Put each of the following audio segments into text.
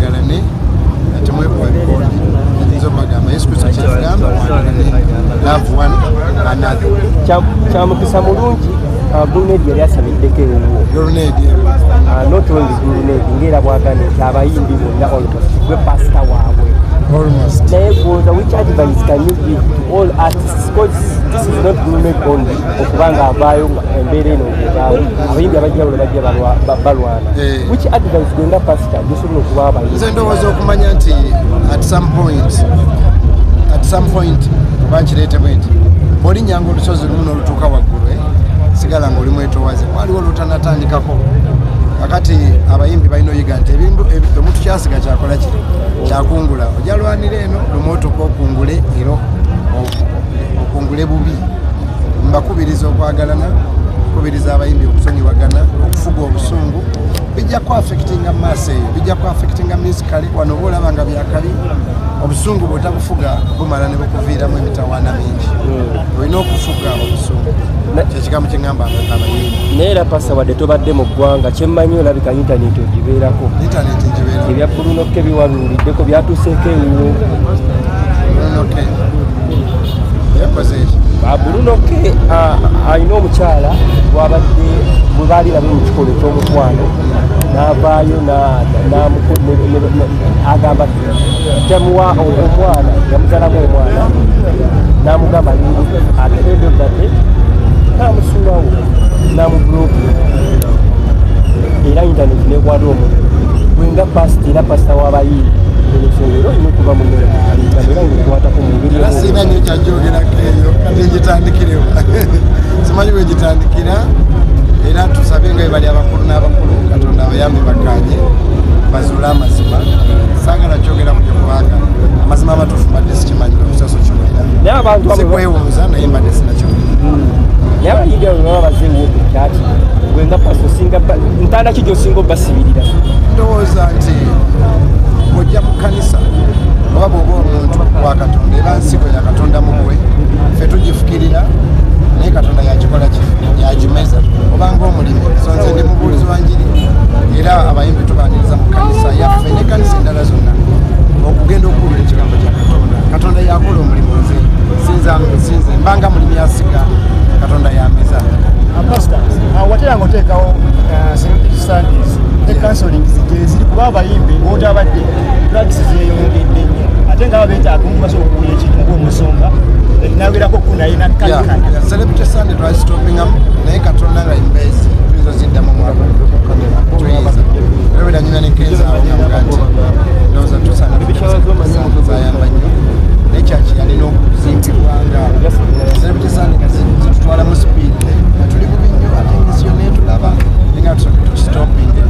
Mwagalane, temwekuba bikondi. Nyinza obagamba Yesu Kristo kyatugamba, mwagalane, love one another. Kyamukisa mulungi, Grenade yali asabiddeko ewuwo. Grenade. Not only Grenade, ngaera bwagambye nti abayimbi bonna almost gwe pasita waabwe. Almost. Naye gwoza, which advice can you give to all artists, because this is not Grenade only okubanga avaayo nga embeera eno ngebaawo, abayimbi abajjawulo bajja balwana. Which advice gwe nga pasita gyosobola okuba abayimbi? Nze ndowooza okumanya nti at some point oba nkireete bwe nti, bw'olinnyanga olusozi lumu n'olutuuka waggulu, sigala ng'oli mwetowaze, waliwo lwotanatandikako. Kakati abayimbi balina oyiga nti omuntu kyasiga kyakola ki kyakungula. Ojja lwanira eno, lumu otuuka okungule, era okungule bubi. Mbakubiriza okwagalana, kubiriza abayimbi okusonyiwagana, okufuga obusungu. Bijja ku affectinga mu maaso eyo, bijja ku affectinga musically. Wano oba olaba nga byakabi, obusungu bw'otabufuga bumala ne bukuviiramu emitawaana mingi. Olina okufuga obusungu, kyekigambo kyeŋŋamba abayimbi. Naye era pasita, wadde tobadde mu ggwanga, kyemmanyi olabika intaneti ogibeerako. Intaneti ngibeera. Ebya Bruno K biwaluuliddeko, byatuuseeko ewuwo? Bruno K yakoze eki? Bruno K alina omukyala gwabadde bwe baali nabo mu kikolwa ekyomukwano, n'avaayo agamba temuwa omwana, yamuzalamu omwana, n'amugamba at the end of the day n'amusuulawo, n'amublockinga, era intaneti nekwata omuliro. Gwe nga pasita, era pasita w'abayimbi, ensonga era olina okuba munene era ngaekwatako mu ngeri Era sirina nnyo kyajjogerako eyo. Kati ngitandikirewa? Simanyi bwe ngitandikira. Era tusabe nga bwe bali abakulu n'abakulu, Katonda abayambe bakanye bazuule amazima. Saagala kyogera kujja kubanga amazima amatuufu mbadde sikimanyi, olusaso kiwulira. Naye abantu abo Sikwewuuza, naye mbadde sinakiwulira. Naye abayimbi abo baba bazeewo ku kyaki, gwe nga pasita osinga ntanda ki gy'osinga obasibirira? Ndowooza nti bw'ojja mu kkanisa oba bw'oba omuntu wa Katonda, eba nsigo ya Katonda mu gwe. Ffe tugifukirira, naye Katonda yakikola ki, yagimeza, obanga omulimi. So nze ndi mubuulizi wa njiri, era abayimbi tubaniriza mu kkanisa yaffe n'ekkanisa endala zonna okugenda okuwulira ekigambo kya Katonda. Katonda yakola omulimu, nze sinze mbanga mulimi asiga, Katonda yameza. Pastor, watera nga oteekawo celebrity Sundays ne counseling gyeziri, kuba abayimbi bwotabadde drugs zeyongedde nnyo, ate nga babeetaaga omuntu basobola okuwulira ekintu ng'omusonga nawerako ku naye nakkakkana. Celebrity Sunday twazistopingamu, naye Katonda nga imbeezi tuyinza oziddamu omwaka, tuyinza. Era bwe nanyumya nekenza awo ngamuga nti ndowooza tusaana zayamba nnyo, naye kyaki yalina okuzimbibwa nga Celebrity Sunday nga zitutwalamu speed, nga tuli bubi nnyo, ate ensi yonna etulaba, naye nga tusooke tukistopinge.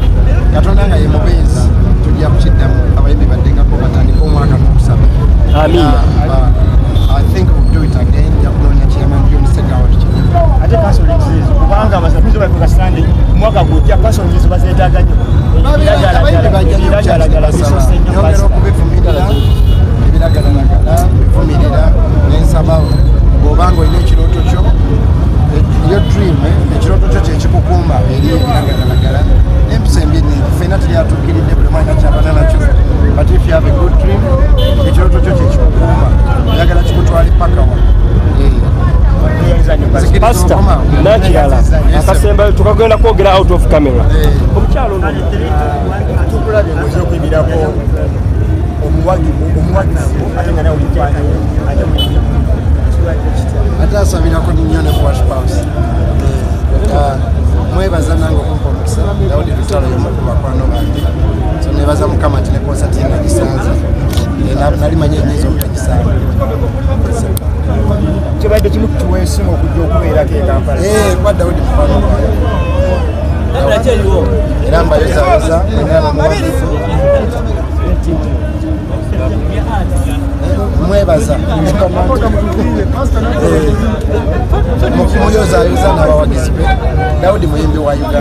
Katonda nga ye mubeezi, tujja kukiddamu. Abayimbi baddengako batandike omwaka n'okusaba. Amiina. I think we'll do it again. Nja kunoonya Chairman John Segawa tukidde. Ate counseling ezo, kubanga amazima balikoka Sunday omwaka gujja, counseling ezo bazeetaaga nnyo. Abayimbi bajja nnyo. Ebiragalalagala bisose nnyo. Nyongera Pastor. okubivumirira, ebiragalalagala bivumirira, nensaba bw'obanga olina ekirooto kyo, your dream, ekirooto kyo kyekikukuuma eri ebiragalalagala n'empisa embi ennyingi. Ffenna teryatuukiridde, buli mwana kyabana nakyo, but if you have a good dream, ekirooto kyo kyekikukuuma, oyagala kikutwale pakawa. Pasita, nakirala akasembayo, tukagenda kwogera out of camera. Omukyalo ono Tukulabye ngozi okuyimirako omuwagizi, ate nga nawe mukwano, ate muyimbi. Ate asabirako nnyo ne ku Worship House. Mwebaza nange okumpa omukisa. Dawudi Lutalo yomu ku bakwano bange, so nebaza Mukama nti ne konsati ye nagisanze. Nali manyi enyinza obutagisanga. Kibadde kimu kiweesimu okujja okubeerako e Kampala. Kuba Dawudi mukwano gwange, era mbayozayoza mwena abamuwagizi, mwebaza muyozayoza n'abawagizi be. Dawudi muyimbi wa Uganda,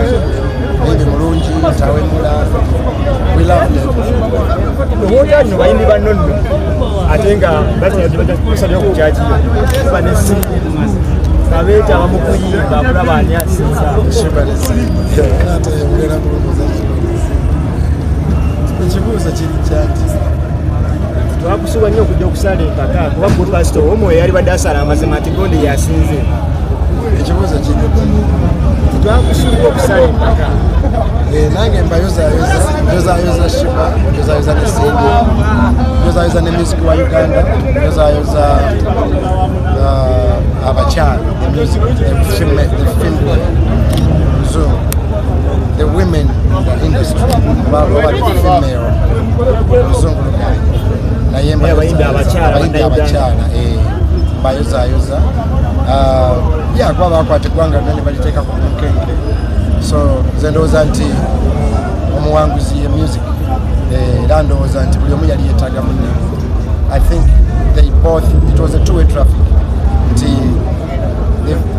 muyimbi mulungi, tawemula. We love them. Owoota nno bayimbi banno nno, ate nga basalira ku kyakiyo ba nesi nga beetaba mu kuyimba kulaba ani asinza. Ate yongera kulumbuza ekibuuzo. Ekibuuzo kiri kyanti? Twakusubwa nnyo okujja okusala empaka, kuba gwe pasita omwoyo yalibadde asala amazima nti gondi yasinze. Ekibuuzo kiri? Twakusubwa okusala empaka. Nange mbayozayoza, njozayoza Sheebah, njozayoza ne Cindy, njozayoza ne music wa Uganda, njozayoza abakyala, the music, the female Luzungu, the women in the industry, oba the female Luzungu lugaye, naye Naye abayimbi abakyala, abayimbi Bannayuganda. abakyala, mbayozayoza. Ya, kuba bakwata eggwanga lyonna ne baliteeka ku bunkenke, so nze ndowooza nti omuwanguzi ye music. Era ndowooza nti buli omu yali yeetaaga munne. I think they both, it was a two-way traffic, nti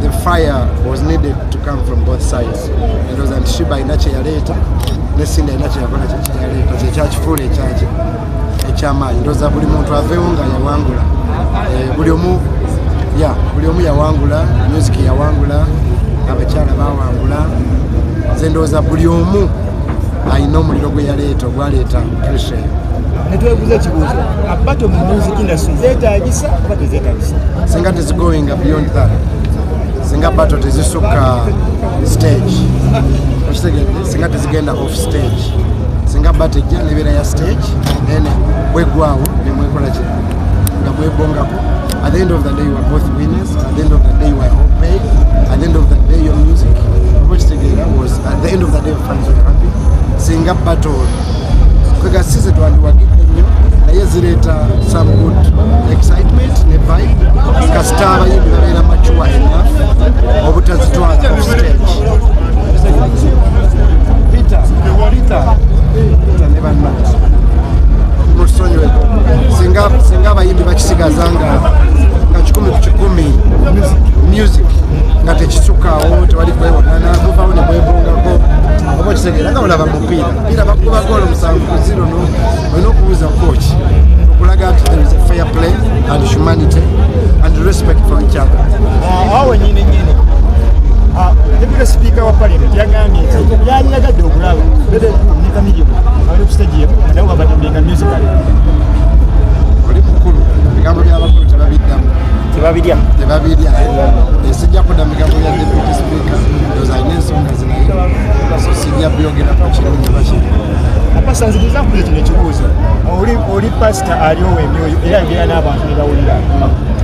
the fire was needed to come from both sides. Ndowooza nti Sheebah alina kye yaleeta ne Cindy alina kye yakola, kyeyaleeta kyekyakifuula ekyaki ekyamaanyi. Ndowooza buli muntu aveewo nga yawangula. Buli omu, ya, buli omu yawangula, music yawangula, abakyala bawangula. Nze ndowooza buli omu alina omuliro gwe yaleeta, ogwaleeta pressure eyo. Netwebuuza ekibuuzo, a battle mu music industry zeetagisa oba tezeetagisa? Singa tezigoinga beyond that, singa battle tezisukka stage, okitegedde? Singa tezigenda off stage, singa battle ejja nebeera ya stage, then bweggwawo nemwekola ki nga bwebongako, at the end of the day you are both winners. At the end of the day you are all paid. At the end of the day your music, oba okitegeera, was at the end of the day fans were happy. Singa battle kwega size twandiwagidde nnyo, naye zireeta some good excitement ne vibe, kasita abayimbi babeera mature enough obutazitwala off stage. Peter, Peter, Peter ne banna mutusonyiweko, singa abayimbi bakisigaza nga 100% music, nga tekisukaawo, tewali kwewonana, muvawo ne mwebongako, oba okitegeera, nga olaba mupiira, mupiira bakuba goolo 7-0, no olina okubuuza coach okulaga nti there is a fair play and humanity and respect for each other. Awo wenyini nyini, deputy speaker wa parliament yagambye nti yanyagadde okulaba Bebe Cool ne Chameleone abali ku stage emu nga nabo babatambinga musical. Oli mukulu, ebigambo by'abakulu tebabiddamu. Tebabirya. Tebabirya. Sijja kudda mu bigambo bya deputy speaker, ndowooza alina ensonga ze, naye so sijja byogerako kirungi oba kibi. Apasa, nzikiriza nkubuuze kino ekibuuzo. Oli pasita ali owa emyoyo era ayogera n'abantu ne bawulira,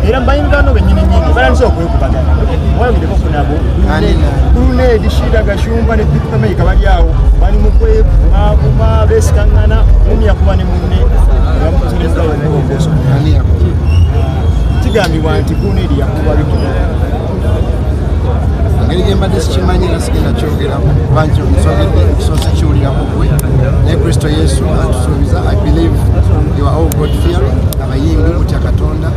era bayimbi bano bennyini nyini balandise okwekubagana, wayogereko ku nabo. Ani nani? Grenade, Sheilah Gashumba ne Big America bali awo bali mu kwevumavuma, beesikaŋŋana, mumya kuba ne munne. Ani yakuba? Kigambibwa nti Grenade yakuba Ricky. Engeri gye mbadde sikimanyi era sigenda kyogerako, kuba nti nsogedde nsoose kiwulirako gwe, naye Kristo Yesu atusuubiza. I believe you are all God fearing, abayimbi mutya Katonda.